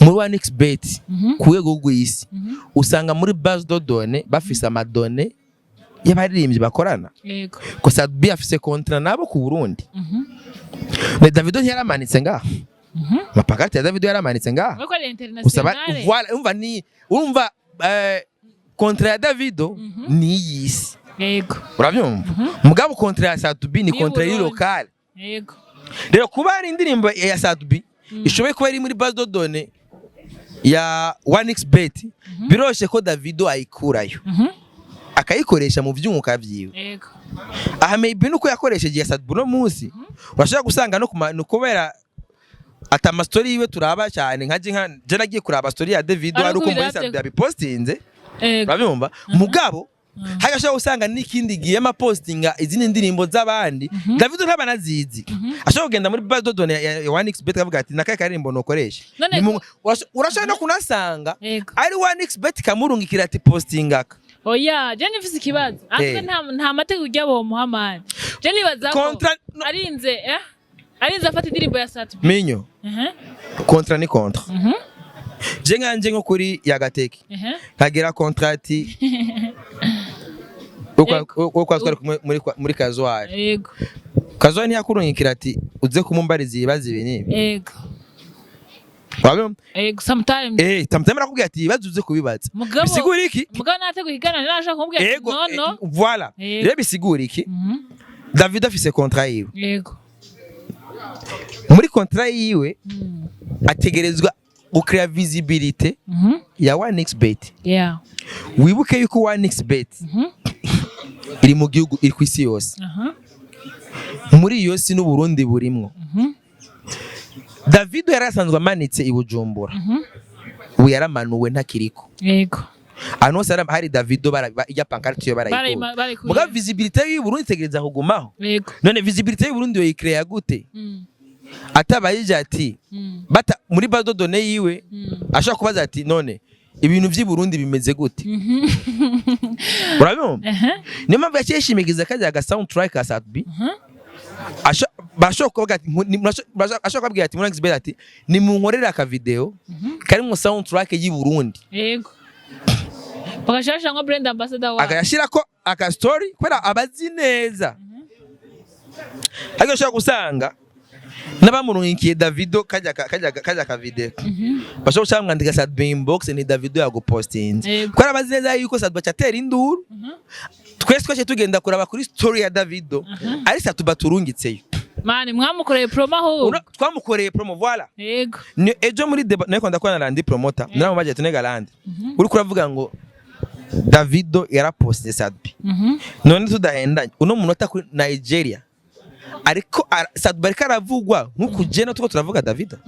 muri 1xBet ku rwego rw'isi usanga muri base de données bafise ama données y'abaririmbyi bakorana. Ko Sat-B afise contrat nabo ku Burundi. Ne Davido ntiyaramanitse ngaha? Amapakarite ya Davido yaramanitse ngaha. Kuko ari Gusa international. Voilà, umva ni urumva contrat ya Davido ni iy'isi. Urabyumva? Mugabo contrat ya Sat-B ni Ni contrat iri Burundi. locale. Rero kuba hari indirimbo ya Sat-B ishoboye kuba iri muri base de données ya 1xBet, biroshe ko Davido ayikurayo akayikoresha mu vyunguka vyiwe. Aha maybe nuko yakoresheje ya Sat-B no munsi urashobora gusanga no kuma no kubera ata ama story yiwe turaba cyane nka je nagiye kuraba story ya Davido Ari ari uko muri uko Sat-B yabipostinze. Urabyumva? Mugabo hagashobora gusanga n'ikindi gihe amapostinga izindi ndirimbo z'abandi Davido ntaba anazizi, ashobora kugenda muri base de données ya 1xBet akavuga ati nakaye karirimbo nokoresha. Urashobora no kunasanga ari 1xBet kamurungikira ati postingaka. Oya, je nifise ikibazo ariko nta mategeko ujya bomuha, mani je nibaza ko No. arinze afata indirimbo ya Sat-B. Minyo, contrat ni contrat. Je nkanje nko kuri Yagateke nkagira contrat uko twari kumwe muri Kazuari. Kazuari ntiyakurungikira ati uze kumumbariza ibibazo ibi n'ibi? Wabibona? Yego, sometimes. Tamutema arakubwira ati ibibazo uze kubibaza. Mugabo Bisigura iki? Mugabo nateguye ikiganiro nashaka kumubwira ati Ego. no no. Voilà. Rero bisigura iki? David afise contrat yiwe. Muri contrat yiwe ategerezwa gucrea visibility ya 1xBet. Wibuke yuko 1xBet iri mu gihugu, iri ku isi yose. Muri iyo si n'Uburundi burimwo. Davido yari asanzwe amanitse i Bujumbura, ubu yaramanuwe ntakiriko. Ahantu hose hari Davido ijya pancarte yo barayikura. Barayikuye. Mugabo visibility y'u Burundi itegereza kugumaho. None visibility y'u Burundi yoyicrea gute atabayije ati bata muri base de données yiwe ashobora kubaza ati none ibintu vy'i Burundi bimeze gute? Urabibona? Niyo mpamvu yaciye yishimikiza kajya ga soundtrack ka Sat-B. Bashobora kuvuga ati ashobora kubabwira ati muri 1xBet ati nimunkorere aka video karimwo soundtrack y'i Burundi. Bagashasha nko brand ambassador wa Akayashirako aka story kubera abazi neza. Ariko ushobora gusanga n'abamurungikiye Davido kajya ka video, bashobora gusanga mwandika Sadbi inbox, ni Davido yagupostinze, kubera abazi neza yuko Sadbi acatera induru. Twese twaciye tugenda kuraba kuri story ya Davido, ari Satuba turungitseyo. Mani, mwamukoreye promo ahubwo. Twamukoreye promo, voilà. Ni ejo muri débat nariko ndakora na Landi Promoter, naramubaje ati: "Nega Landi, uriko uravuga ngo Davido yarapostinze Sadbi, none tudahendanye, uno munota kuri Nigeria ariko Sadbi ariko aravugwa nk'uku jeno tuko turavuga Davido."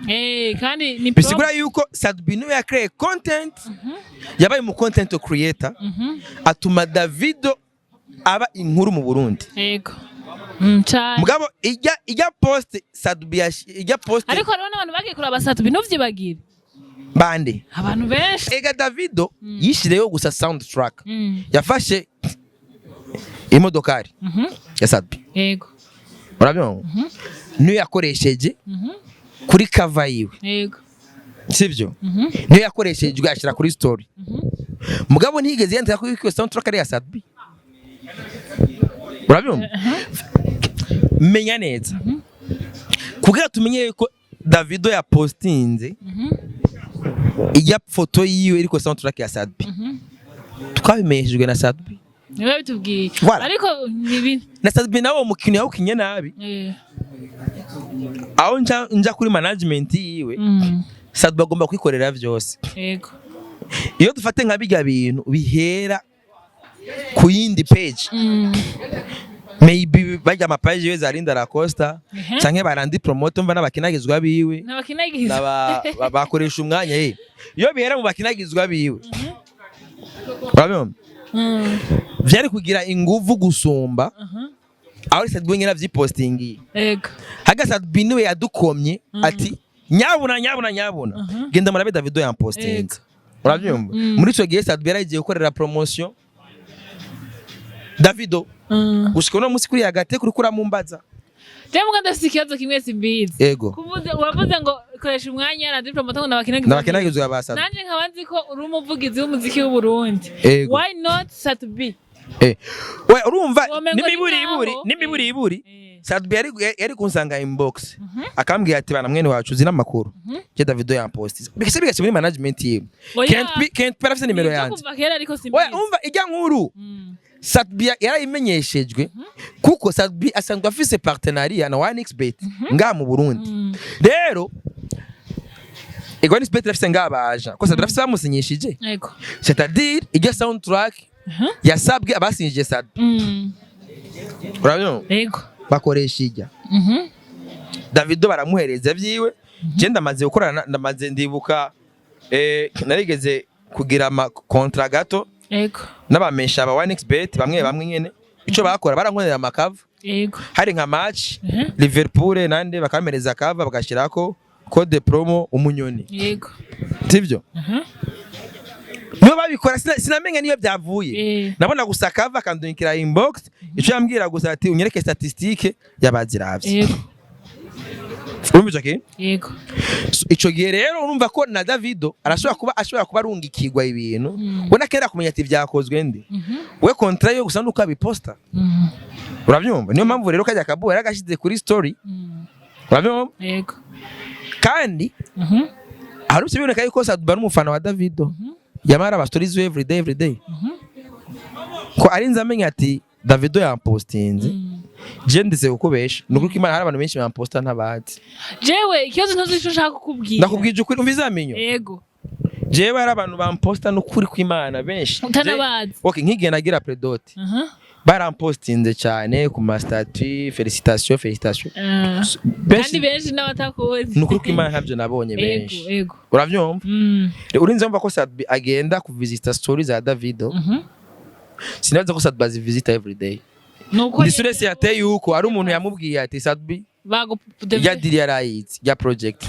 Eh, kandi ni promo. Bisigura yuko Sadbi niwe yacreye content, yabaye mu content creator, atuma Davido aba inkuru mu Burundi. Yego, cane. Mugabo ijya post Sadbi ijya post Ariko hariho n'abantu bagiye kuraba Satubi, ntuvyibagire. Bande? Abantu benshi. Ega Davido yishireyo gusa soundtrack, yafashe imodokari ya Sadbi, urabyumva, niyo yakoresheje kuri cover yiwe, sibyo? Niyo yakoreshejwe ashyira kuri story, mugabo ntiyigeze yandika ko iyo soundtrack ari iya Sadbi, urabyumva? Menya neza, kugira tumenye yuko Davido yapostinze ijya foto yiwe iriko soundtrack ya Sadbi, twabimenyeshejwe na Sadbi. Niwe bitubwiye. Voilà. Ariko ni Na Sadbi nawe uwo mukino yawukinye nabi. Aho nja kuri management yiwe, Sadbi agomba kwikorera vyose. Iyo dufate nka bijya bintu bihera ku yindi page, maybe bajya ama page yiwe za Linda Lacosta canke barandi promote, mva n'abakinagizwa biwe, n'abakinagizwa, bakoresha umwanya ye. Iyo bihera mu bakinagizwa biwe, urabibona, vyari kugira inguvu gusumba aho Sadbi nyine avyipostingiye. Haga Sadbi niwe yadukomye ati: "Nyabuna, nyabuna, nyabuna, genda murabe Davido yampostinze." Urabyumva? Muri ico gihe Sadbi yaragiye gukorera promotion Davido. Gushika uno munsi kuri hagati kuri kuramumbaza. Je muga ndafise ikibazo kimwe simbizi. Ego. Kuvuze, uravuze ngo koresha umwanya na diplomate ngo nabakinagizwa. Nabakinagizwa ba Sadbi. Nanje nkaba nzi ko uri umuvugizi w'umuziki w'u Burundi. Ego. Why not Sat-B? Eh, we urumva, Womengo ni n'imiburiburi, nkaho. n'imiburiburi, Sadbi yari kunsanga inbox akambwira ati: "Bana, mwene wacu, uzi n'amakuru, je Davido yampostize." Bigase muri management yiwe. Oya. Can't be arafise nimero Nivyo, yanje. kuva kera, ariko simbizi. Oya, umva ijya nkuru. Sadbi yarayimenyeshejwe kuko Sadbi asanzwe afise partenariat na 1xBet ngaha mu Burundi. Rero ego, 1xBet irafise ngaha abaja ko Sadbi arafise bamusinyishije, c'est-à-dire ijya soundtrack yasabwe abasinyishije Sadbi, urabyumva, bakoresha ijya. Davido baramuhereza vyiwe. Je ndamaze gukorana, ndamaze, ndibuka, narigeze kugira ama contrat gato n'abamesha ba 1xBet bamwe bamwe nyene. Ico bakora, barankorera ama cover. Hari nka match, Liverpool nande, bakamereza cover, bagashirako code promo umunyoni, sivyo? Niyo babikora, sinamenya niyo byavuye. Nabona gusa cover, akandungikira inbox. Ico yambwira gusa ati: "Unyereke statistique y'abaziravye." Urumva ico kintu? Yego. So, ico gihe rero urumva ko na Davido arashobora kuba ashobora kuba arungikirwa ibintu, we nakera kumenya ati vyakozwe ndi we. Contrat yo gusa nuko abiposta, urabyumva? Niyo mpamvu rero kajya kabu yaragashize kuri story, urabyumva? Yego. Kandi hari biboneka yuko Sadba ari umufana wa Davido, yamara aba stories we every day, every day, ko arinze amenya ati Davido yampostinze. Je ndise kukubesha, ni ukuri ko Imana, hari abantu benshi bamposta ntabazi. Jewe ikibazo ntuzi ico ushaka kukubwira. Ndakubwije ukuri, umva izamenyo. Jewe hari abantu bamposta n'ukuri kw'Imana benshi. Utanabazi. Okay, nk'igihe nagira prédot, barampostinze cyane ku ma statut: "Félicitations, félicitations." Kandi benshi n'abatakuzi. Ni ukuri kw'Imana, ntabyo nabonye benshi. Urabyumva? Urinze wumva ko Sadbi agenda kuvisita story za Davido? Sinabaza ko Sadbi azivisita every day. Nuko Ndi sûr yateye yuko hari umuntu yamubwiye ati Sadbi bago ya deal yarayizi ya project.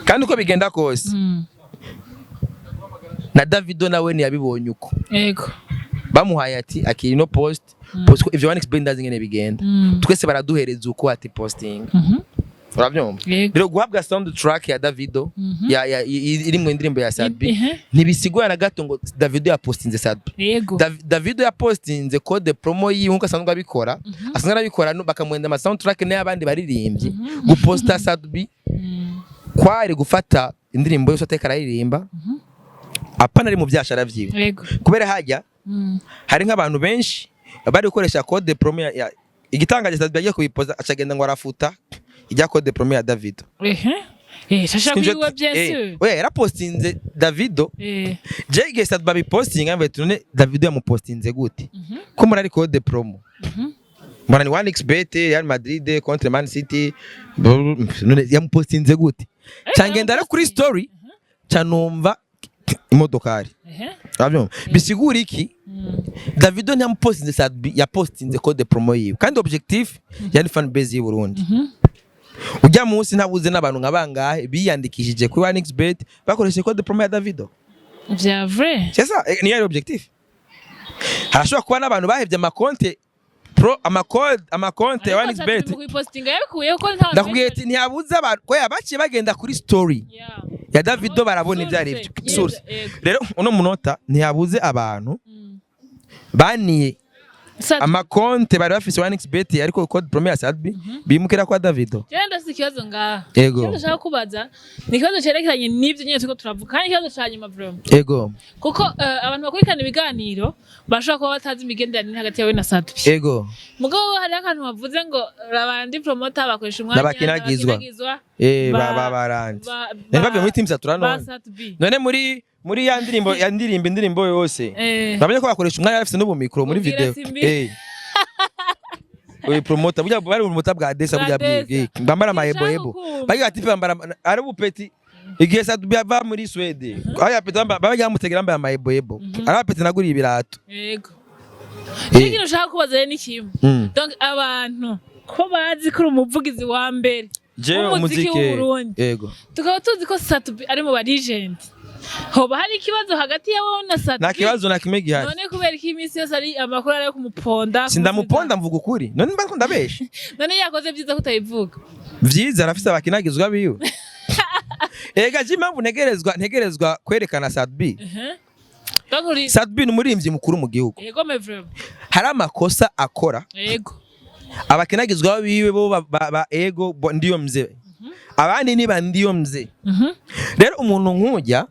Kandi uko bigenda kose, na Davido nawe ntiyabibonye uko bamuhaye ati: "Akiri no post post." Ko ivyo 1xBet ndazi ngene bigenda. Twese baraduhereza uko ati: "Posting." Urabyumva? Yego. Rero guhabwa sound track ya Davido ya iri mu ndirimbo ya Sat-B ntibisigura na gato ngo Davido yapostinze Sat-B. Davido yapostinze code promo yiwe nkuko asanzwe abikora, asanzwe arabikora bakamuhenda ama soundtrack n'ayabandi baririmbyi. Guposta Sat-B kwari gufata indirimbo yose ateka araririmba, apana ari mu byashara vyiwe, kubera hajya hari nk'abantu benshi bari gukoresha code promo ya igitangaje. Sat-B yagiye kuyipoza, acagenda ngo arafuta ijya code promo ya Davido. Ehe, shasha kwiwe, bien sûr. Oya, yarapostinze Davido. Je igihe Sat-B abipostinga, mvuye none Davido yamupostinze gute ko muri ari code promo? Mbona ni 1xBet, Real Madrid contre Man City. None yamupostinze gute? Cangenda rero kuri story, canumva imodokari. Urabyumva? Bisigura iki? Davido ntiyamupostinze Sat-B, yapostinze code promo yiwe, kandi objectif yari fan base y'u Burundi. Ujya munsi ntabuze n'abantu nka bangahe biyandikishije kuri 1xBet bakoresheje code promo ya Davido. Vya vrai. C'est ça, niyo yari objectif. Harashobora kuba n'abantu bahevye amakonte pro, amakode, amakonte ya 1xBet. Kuyipostinga yabikuyeho ko nta Ndakubwiye ati ntiyabuze abantu ko yabaciye bagenda kuri story ya Davido barabona ibyo ari byo. Source. Source. Yego. Rero uno munota ntiyabuze abantu baniye amakonte bari bafise 1xBet ariko code promo ya Sat-B, bimukira kwa Davido. Jewe ndafise ikibazo ngaha. Yego. Ikibazo nshaka kubaza ni ikibazo cerekeranye n'ivyo nyene turiko turavuga, kandi ikibazo ca nyuma vraiment, kuko abantu bakurikirana ibiganiro bashobora kuba batazi imigenderanire hagati yawe na Sat-B. Mugabo hariho akantu bavuze ngo abandi promoter bakoresha umwanya N'abakinagizwa. n'abakinagizwa Ba barandi nari bavuye muri team Satura. Ba None Sat-B. None muri ya ndirimbo ya ndirimbo, indirimbo yose, bamenye ko bakoresha umwanya, bafise n'ubumikro muri Ubwira video. Simbi. Oye, promoter burya bari promoter bwa Desa. Bwa Burya Desa. bwibwe bambara Sinshaka amahebohebo. kumva. Bagira ati bambara ari bupeti igihe Sat-B ava muri Swede, aho yapeti baba yamutegera bambaye amahebohebo, ari apeti naguriye ibirato. Yego. Ikintu ushaka kubaza rero ni kimwe. Donc abantu ko bazi ko uri umuvugizi wa mbere Jewe w'umuziki umuziki w'Uburundi, yego, tukaba tuzi ko Sat-B ari mu ba legend, hoba hari ikibazo hagati yawe na Sat-B? Nta kibazo na kimwe gihari. None kubera ko iminsi yose ari amakuru ari ayo kumuponda? Sindamuponda, mvuga ukuri. None mba ndabesha? None yakoze byiza ko utabivuga? Vyiza arafise abakinagizwa biwe. Ega je impamvu ntegerezwa kwerekana Sat-B, Donc uri Sat-B ni umuririmbyi mukuru mu gihugu. Yego, mais vraiment. Hari amakosa akora, abakinagizwa biwe bo ba ego ndiyo mzee, abandi ni ba ndiyo mzee. Rero umuntu nk'ujya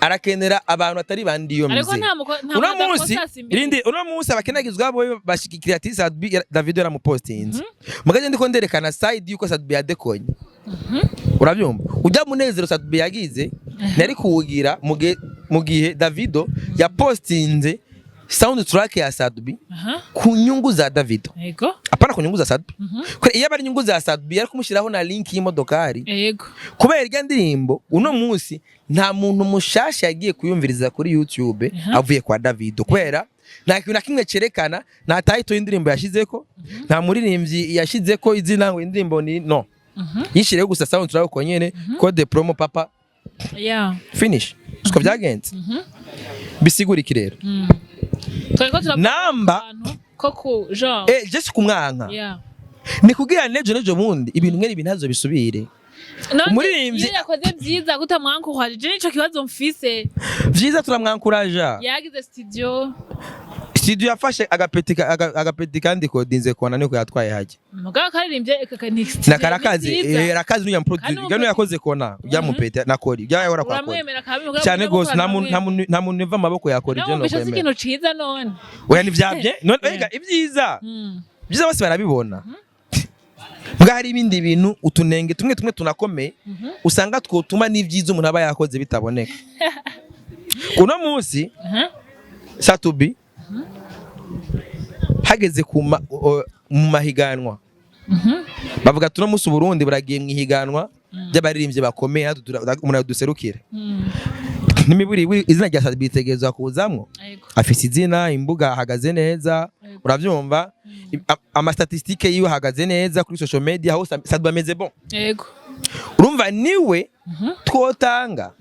arakenera abantu atari ba ndiyo Ariko mzee. nta Uno muntu munsi adakosa, Simbi. irindi uno munsi abakinagizwa bo bashigikira ati Sat-B, Davido yaramupostinze. Mugaje ndiko nderekana side yuko Sat-B yadekonye. Urabyumva? Ujya munezero Sat-B yagize nari kuwugira mu gihe Davido yapostinze sound track ya Sat-B ku nyungu za Davido, apana ku nyungu za Sat-B. Kubera iyo aba ari inyungu za Sat-B, yari kumushyiraho na link y'imodokari. Kubera irya ndirimbo, uno munsi nta muntu mushasha yagiye kuyumviriza kuri YouTube avuye kwa Davido, kubera nta kintu na kimwe cerekana, nta title y'indirimbo yashizeko, nta muririmbyi yashizeko izina ngo indirimbo ni no yishireho gusa sound track uko nyene, code promo papa, finish. Siko byagenze. Bisigura iki rero? Twariko turavuga Namba abantu ko ku genre je si kumwanka, ni kugira nejo nejo bundi ibintu mwene ibintu ntazo bisubire. None Umuririmbyi- iyo yakoze byiza kutamwankuhaje? Je nico kibazo mfise. Vyiza turamwankuraja. Yagize studio. Studio yafashe agapeti agapeti kandi kodinze kona niko yatwaye hajya. Mugabo karirimbye ni studio. Na karakazi. Ni nziza. Arakazi n'uya Kandi producer gano yakoze kona ujya mupete na kori ujya yahora kwa kori. Uramwemera kabi? Cyane gose, nta muntu uva amaboko yakora ibyo. No No kwemera. ikintu ciza none. Oya, ni vyabye none. Ega ibyiza byiza bose barabibona. Mbwa hari ibindi bintu, utunenge tumwe tumwe tunakomeye, usanga twotuma n'ibyiza umuntu aba yakoze bitaboneka. Uno munsi Sat-B hageze mu mahiganwa, bavuga ati uno munsi Uburundi buragiye mu ihiganwa ry'abaririmbyi bakomeye, natwe umuntu aduserukire. N'imiburi izina rya Sat-B ritegerezwa kuzamwo. Afise izina, imbuga ahagaze neza. Uravyumva? Amastatistike yiwe ahagaze neza kuri social media hose, Sat-B ameze bon. Urumva niwe twotanga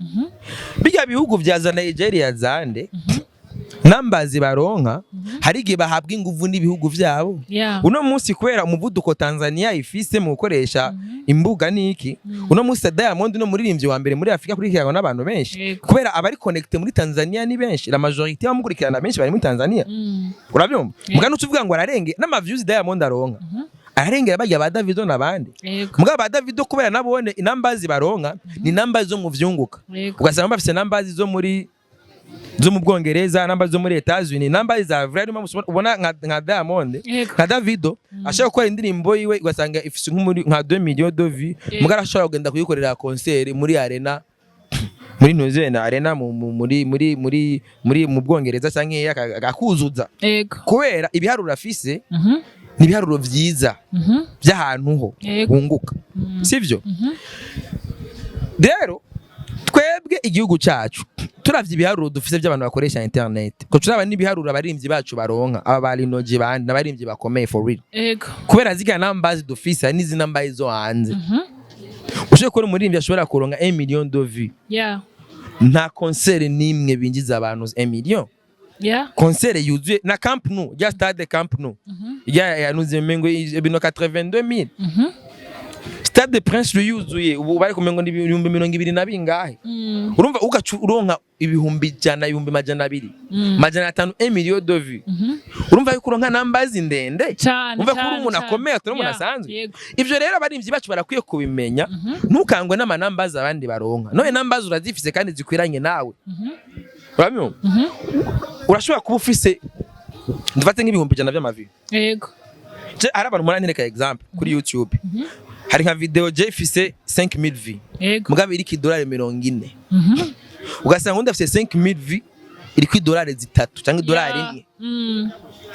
bijya bihugu vya za Nigeria zande. Numbers baronka, hari igihe bahabwa inguvu n'ibihugu vyabo. Uno munsi, kubera umuvuduko Tanzania ifise mu gukoresha imbuga niki, uno munsi Diamond no muririmbyi wa mbere muri Afrika kurikiranwa n'abantu benshi, kubera abari connecté muri Tanzania ni benshi, la majorité bamukurikirana benshi bari muri Tanzania. Urabyumva? Muga nucuvuga ngo ararenge n'ama views Diamond aronka, ararengera bajya ba Davido n'abandi. Mugabo ba Davido, kubera nabone numbers baronka ni numbers zo mu vyunguka, ugasanga bafise numbers zo mu Bwongereza, numbers zo muri Etats-Unis, numbers za vrai. Niyo mpamvu ubona nka Diamond, nka Davido ashaka gukora indirimbo yiwe, ugasanga ifise nko muri nka 2 millions de vues, mugabo arashobora kugenda kuyikorera concert muri arena, muri Ntuzena arena mu muri mu Bwongereza canke akakuzuza, kubera ibiharuro afise ni ibiharuro vyiza by'ahantu ho wunguka, sivyo? Rero twebwe igihugu cyacu, turavye ibiharuro dufise by'abantu bakoresha internet, ko turaba n'ibiharuro abarimvyi bacu baronka, aba barinoji bandi n'abarimvyi bakomeye for real, kubera zirya numbers dufise, hari n'izi numbers zo hanze. Ushoboye kubona umuririmbyi ashobora kuronka 1 million de vues, nta concert n'imwe binjiza abantu 1 million, concert yuzuye na Camp Nou, rya stade Camp Nou rya yanuze mengo ibino 82000, Stade Prince Louis yuzuye ubu bari kumengo ni 20,000 na bingahe. Urumva ugaca uronka 100,000, 200,000, 500, 1 million de vues. Urumva yuko uronka numbers ndende. Cyane. Umva ko uri Cyane, umuntu cyane. akomeye, atari umuntu asanzwe. Ivyo rero abarimvyi bacu barakwiye kubimenya. Ntukangwe n'ama numbers abandi baronka, none numbers urazifise kandi zikwiranye nawe. Urabyumva? Urashobora kuba ufise, ndufate nk'ibihumbi 100 vy'ama vues. Je hari abantu murantereka example kuri YouTube, hari nka video je ifise 5000 vues, mugabo iriko idolari 40, ugasanga undi afise 5000 vues iriko idolari 3 cyangwa idolari 1.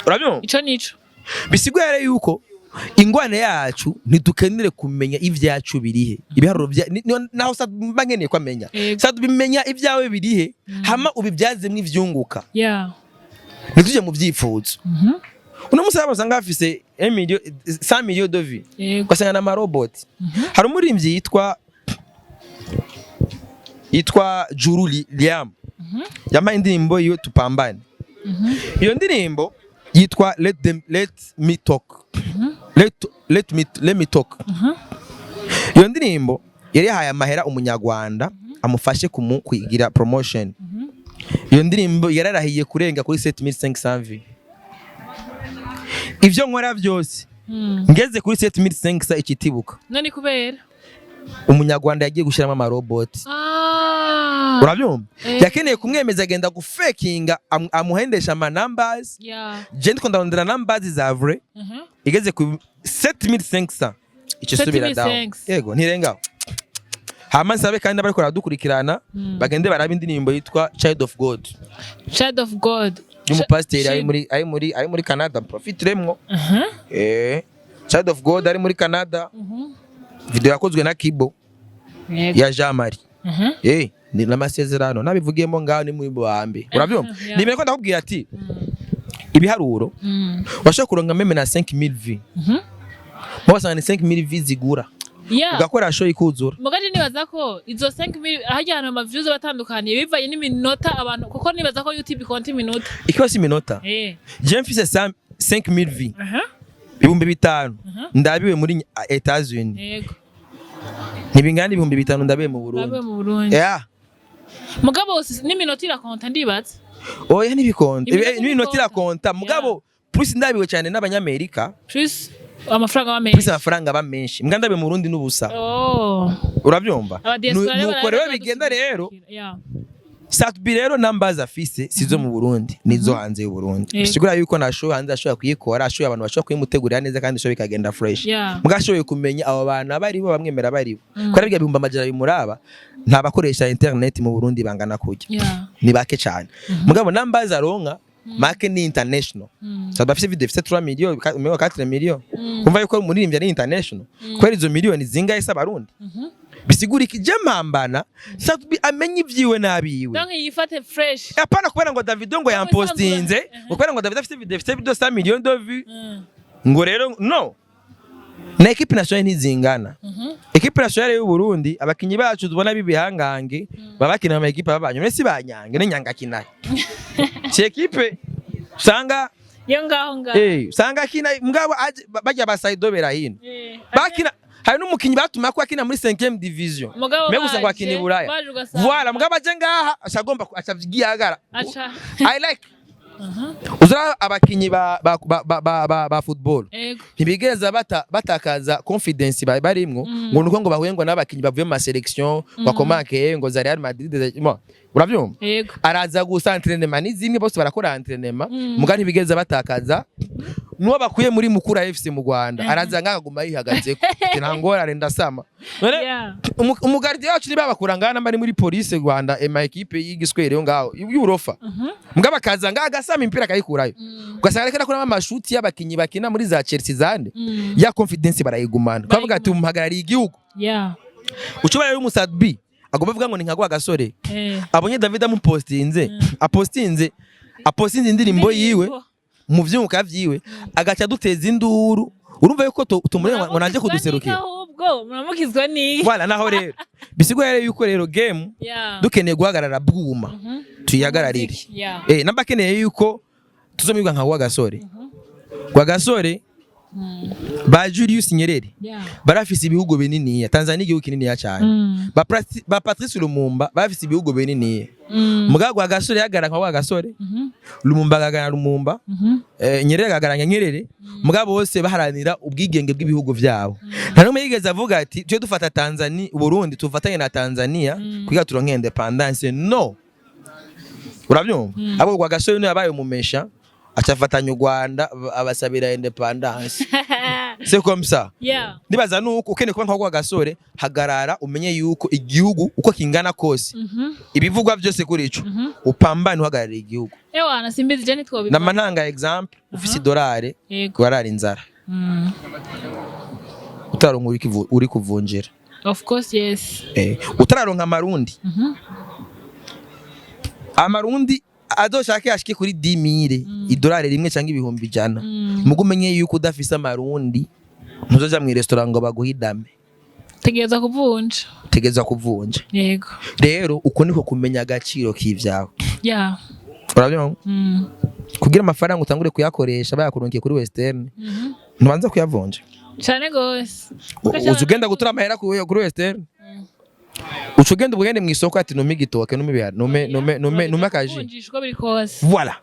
Urabyumva? Ico nico. Bisigura rero yuko ingwane yacu ntidukenere kumenya ivyacu birihe, ibiharuro vya naho mba nkeneye ko amenya. Sa bimenya ibyawe birihe, hama ubibyazemwo ivyunguka. Ntitujye mu vyifuzo. Uno munsi abantu usanga bafise 1 million, 100 millions de vues, ugasanga n'amaroboti. Hari umuririmbyi yitwa Juru Liam, yampaye indirimbo yiwe Tupambane. Iyo ndirimbo yitwa Let Them, Let Me Talk, let me talk. Iyo ndirimbo yari yahaye amahera umunyarwanda amufashe kugira promotion. Iyo ndirimbo yararahiye kurenga kuri 7500 vues. Ivyo nkora byose, ngeze kuri 7500 ikitibuka. None kubera Umunyarwanda yagiye gushyiramo amaroboti. Urabyumva? Yakeneye kumwemeza, agenda gufekinga, amuhendesha ama numbers. Je ndiko ndarondera numbers za vrai. Igeze ku 7500 icisubira down. 7500. Yego, ntirengaho. Hama nsabe kandi abariko baradukurikirana bagende baraba indirimbo yitwa Child of God Child of God y'umupasiteri ari muri Canada. Profitiremwo. Child of God ari muri Canada, video yakozwe na Kibo ya Jean Marie. Ni n'amasezerano nabivugiyemo ngaho, ni muri bambe. Urabyumva? Yeah. Ni ko ndakubwira ati ibiharuro, washobora kuronka même na 5000 vues, mo basanga ni 5000 vues zigura, ugakora show ikuzura. Mugaje nibaza ko izo 5000 harya hantu ama views batandukaniye bivanye n'iminota abantu, kuko nibaza ko YouTube ikonta iminota. Ikibazo iminota. Je mfise 5000 vues, 5000 ndabiwe muri Etats-Unis, ntibingana n'5000 ndabiwe mu Burundi. Babe mu Burundi. Mugabo n'iminota irakonta, ndibaza. Oya, ntibikonta. Iminota Iminota ntibikonta. irakonta, mugabo plus ndabiwe cyane n'abanyamerika, Plus amafaranga aba plus menshi. Amafaranga aba menshi, mbwa ndabiwe mu Burundi n'ubusa. Urabyumva? Aba diaspora rero Nuko rero baraza bigenda rero. Yeah. Sat-B rero numbers afise sizo mu Burundi, nizo hanze y'u Burundi. Bisigura yuko nashoboye hanze ashobora kuyikora, ashoboye abantu bashobora kuyimutegurira neza kandi show bikagenda fresh. Mbwa ashoboye kumenya abo bantu abari bo, bamwemera bari bo, kubera birya 100,000 bimuraba, nta bakoresha internet mu Burundi bangana kurya. Ni bake cyane. Mugabo numbers aronka make ni international. Sat-B afise video ifise 3 millions, 4 millions. Umva yuko umuririmbyi ari international kubera izo miliyoni zingahe se abarundi? Bisigura iki? Je mpambana Sat-B amenye ibyiwe n'abiwe. Donc yifate fresh. Hapana kubera ngo Davido ngo yampostinze, ngo kubera ngo Davido afite video ifite 200 millions de vues, ngo rero no na équipe nationale ntizingana. Équipe nationale y'u Burundi, abakinyi bacu tubona bibihangange baba bakina mu équipe babanyu, none si banyange ne nyanga kinaye. Si équipe usanga Yo ngaho ngaho. Usanga akina, mugabo bajya basaido berahino. Bakina, hari n'umukinyi batuma ko akina muri 5e division. Mugabo Mbega usanga baje, akina i Buraya. baje ugasanga- Voilà, mugabo aje ngaha ashagomba acavyigagara. Aca. I like. Uzura abakinyi ba football ntibigeza batakaza confidence barimwo ngo nuko ngo bahuye ngo n'abakinyi bavuye mu ma sélection bakomake ngo za Real Madrid bon, uravyumva? Yego. Araza gusa entraînement ni zimwe, bose barakora entraînement, muga ntibigeza batakaza. Nuwo bakuye muri Mukura FC mu Rwanda araza ngaha aguma yihagazeko ati nta ngorane, ndasama none. Umu gardien wacu niba bakura ngaha namba ari muri police Rwanda, ema équipe y'igiswere yo ngaho y'uburofa, mugabo akaza ngaha agasama impira akayikurayo, ugasanga ariko arakuramo amashuti y'abakinyi bakina muri za Chelsea zande. Ya confidence barayigumana, twavuga ati umuhagarariye igihugu. Ucubaye rero umu Sat-B agomba avuga ngo ni nka gwa gasore abonye David amupostinze, apostinze indirimbo yiwe mu vyunguka vyiwe, agaca duteza induru, urumva yuko tumureba ngo nanje kuduserukira. Ahubwo muramukizwa n'iki? Voilà, naho rero bisigura rero yuko rero game dukeneye guhagarara bwuma, tuyihagararire. Namba keneye yuko tuzomibwa nka Rwagasore, Rwagasore ba Julius Nyerere barafise ibihugu bininiya. Tanzania igihugu kininiya cyane. Ba Patrice Lumumba barafise ibihugu bininiya. Mugabo Rwagasore yagara nka Rwagasore, Lumumba agagara Lumumba, Nyerere agagara nka Nyerere, mugabo bose baharanira ubwigenge bw'ibihugu vyabo. Nta n'umwe yigeze avuga ati tujye dufata Tanzania, Burundi tufatanye na Tanzania kugira turonke indépendance. No, urabyumva? Abo Rwagasore niwe yabaye umumesha, acafatanya u Rwanda, abasabira indépendance. C'est comme ça. Ndibaza nuko ukeneye kuba nka Rwagasore, hagarara umenye yuko igihugu uko kingana kose, ibivugwa byose kuri ico, upambane uhagarariye igihugu. Ewana, simbizi je, ntitwobikora. Nama ntanga exemple: ufise idolari, warara inzara, utaronka uri kuvunjira. Of course, yes. Utararonka amarundi, amarundi azoshake ashike kuri 10,000 idolari rimwe cyangwa 100,000, mugo umenye yuko udafise amarundi ntuzoja mu restaurant ngo baguhe idame. Tegereza kuvunja. Utegerezwa kuvunja. Rero uko niko kumenya agaciro k'ivyawe. Urabyumva? Kugira amafaranga utangure kuyakoresha bayakurungiye kuri Western, ntubanza kuyavunja. Cane gose. Uza ugenda gutura amahera kuri Western, uca ugenda ugende mu isoko ati nume igitoke, nume ibihara, nume akaji. Kuvunjisha uko biri kose. Voilà.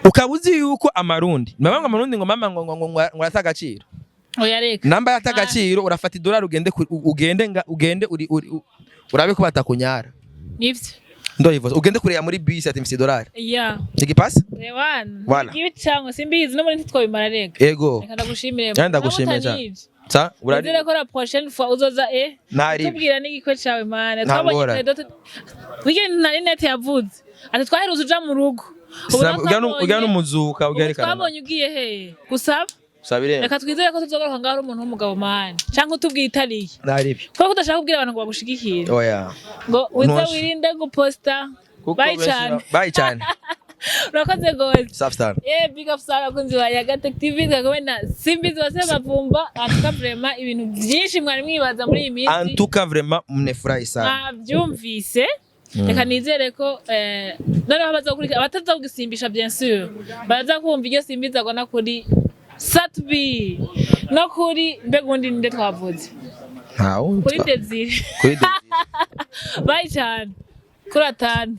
Ukaba uzi yuko amarundi, mama ngo amarundi, ngo mama ngo arata agaciro. Oya, reka. Namba yata agaciro, urafata idolari ugende ugende ugende urabe ko batakunyara. Nivyo. Ndoyivuze, ugende kureba muri bisi ati mfise idolari. Igipasi. Ewana. Voilà. Ibi cyangwa simbizi no muri ntitwobimara, reka. Ego. Reka ndagushimire. Cyane, ndagushimiye cyane. Sa urari. Urari ko la prochaine fois uzoza Ntari. tubwira n'igikwe cawe, mana. Nta Twabonye ngorane. credo weekend na net yavuze ati twaheruza uja mu rugo. Ubu naho Ujya n'umuzuka ubu ugerekana. twabonye ugiye he gusaba. Sabire. Reka twizere ko tuzogaruka ngaho ari umuntu w'umugabo, mana, canke utubwiye itariki. Ntari ibyo. Kubera ko udashaka kubwira abantu ngo bagushigikire. Oya. Ngo wize Ntushi. wirinde guposta. Kuko Bye benshi cyane. Bye cyane. Urakoze gose. Safi sana. Yeah, big up sana bakunzi ba Yaga Tech TV, twari na Simbizi wase bavumba. Antuka vraiment ibintu byinshi mwari mwibaza muri iyi minsi. En tout cas vraiment mnefurahi sana. Mwabyumvise. Reka nizere ko noneho abazakurikira abataza bien sûr baraza kumva iryo Simbizi agona kuri Sat-B no kuri, mbega ubundi ninde twavuze? Ntawe. Kuri Desire. Kuri Desire. Bye cyane kuri atanu.